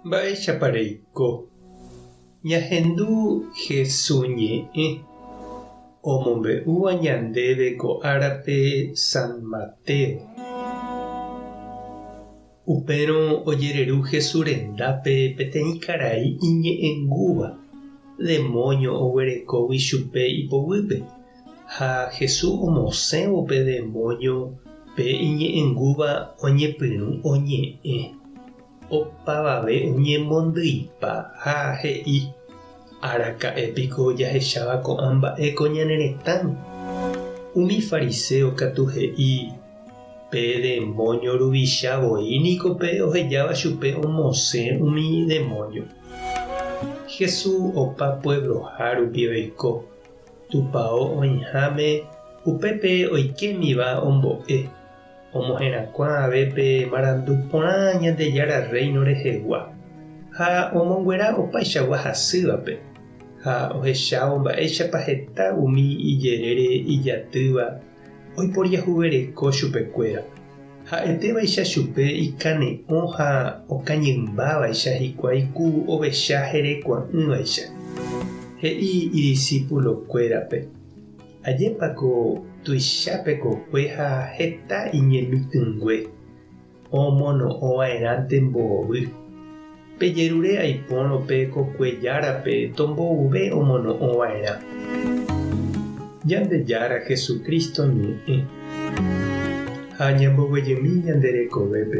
Mba'éichapa reiko? Ñahendu Hesu ñe'ẽ omombe'úva ñandéve ko árape San Mateo. Upérõ ojereru Hesu rendápe peteĩ karai iñe'ẽngúva, demóño oguerekógui chupe ipoguýpe. Ha Jesús omosẽvo pe demóño pe iñe'ẽngúva oñepyrũ oñe'ẽ. Opavave oñemondyipa ha he'i, Araka'e piko jahecháva ko'ã mba'e ko ñane retãme? Umi fariséo katu he'i, Pe demóño ruvicha voi niko pe ohejáva chupe omosẽ umi demóño. Jesús opa puebloha rupi oiko. Tupao oĩháme upépe oikémiva ombo'e, omoherakuã ave pe marandu porã Ñandejára Rréino rehegua, ha omonguera opaichagua hasývape, ha ohechávo mba'éichapa heta umi ijerére ijatýva oiporiahuvereko chupekuéra. Ha'etévaicha chupe ikane'õ ha okañymbávaicha hikuái ku ovecha herekua'ỹvaicha. He'i idisipulokuérape, Ajépa ko tuicha pe kokue ha heta iñemitỹngue, omono'õva'erãnte mbovy. Pejerure aipórõ pe kokue járape tombouve omono'õva'erã. Ñandejára Jesucristo ñe'ẽ. Ha ñamboguejymi ñande rekovépe.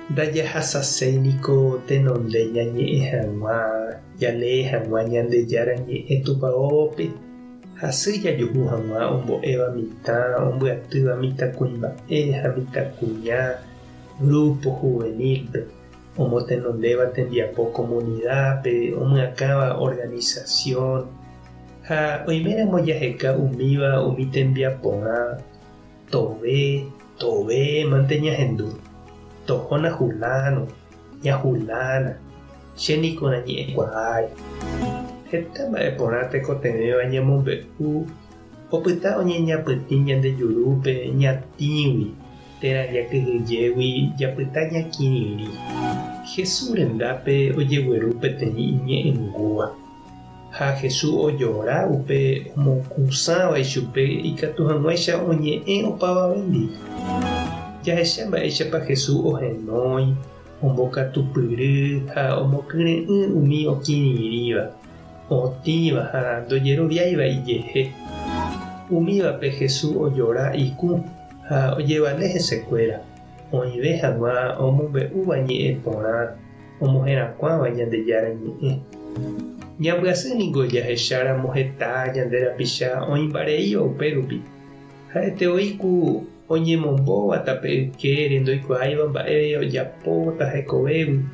Ndajahasaséi niko tenonde ñañe'ẽ hag̃ua, jalee hag̃ua Ñandejára ñe'ẽ tupaópe, hasy jajuhu hag̃ua ombo'éva mitã, ombyatýva mitãkuimba'e ha mitãkuña, Grupo juvenil-pe, omotenondéva tembiapo comunidad-pe, omyakãva organización, ha oiméramo jaheka umíva umi tembiaporã, tove, tove mante ñahendu, tohóna Juláno, ña Julána, che niko nañe'ẽkuaái. Heta mba'e porã tekotevẽva ñamombe'u Opyta oñeñapytĩ ñande jurúpe ñatĩgui térã jakyhyjégui japyta ñakirirĩ. Jesús rendápe ojegueru peteĩ iñe'ẽngúva. Ha Jesús ojora upe omokũsãva ichupe ikatu hag̃uáicha oñe'ẽ opavavéndi. Jahecha mba'éichapa Jesús ohenói, ombokatupyry ha omokyre'ỹ umi okirirĩva. Otĩva ha ndojeroviáiva ijehe. Umívape Jesús ojora ikũ ha ojevale hesekuéra, oĩve hag̃ua omombe'úva ñe'ẽ porã omoherakuãva Ñandejára Ñe'ẽ. Ñambyasy ningo jahecháramo heta ñande rapicha oĩmbareíva upérupi. Ha'ete voi ku oñemombóva tape ykére ndoikuaáiva mba'e ojapóta hekovégui.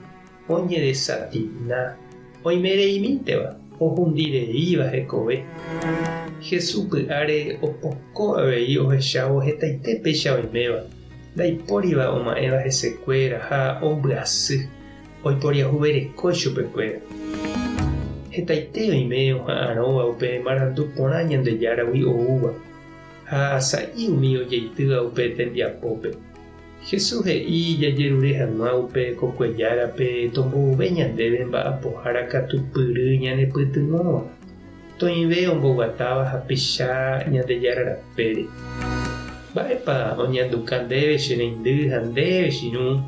Oñedesatina, oime reimínteva, ohundi reíva hekove. Jesús py'áre opoko avei ohechávo hetaite péicha oiméva, ndaipóriva oma'ẽva hesekuéra ha ombyasy, oiporiahuvereko ichupekuéra. Hetaite oime oha'arõva upe marandu porã Ñandejáragui oúva, ha sa'i umi ojeitýva upe tembiapópe. Jesús he'i jajerure hag̃ua upe kokuejárape tombouve ñandéve mba'apohára katupyry ñanepytyvõva, toĩve omboguatáva hapicha Ñandejára rapére. Mba'épa oñanduka ndéve che reindy ha ndéve che irũ,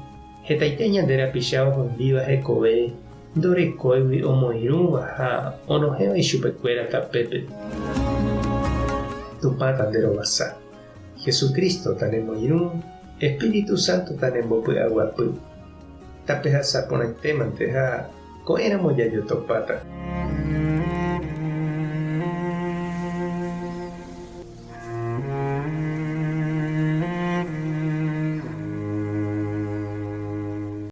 hetaite ñande rapicha ohundíva hekove ndorekóigui omoirũva ha onohẽva ichupekuéra tapépe. Tupã tanderovasa. Jesucristo tanemoirũ, Espíritu Santo tanembopy'aguapy. Tapehasa porãitémante ha ko'ẽramo jajotopáta.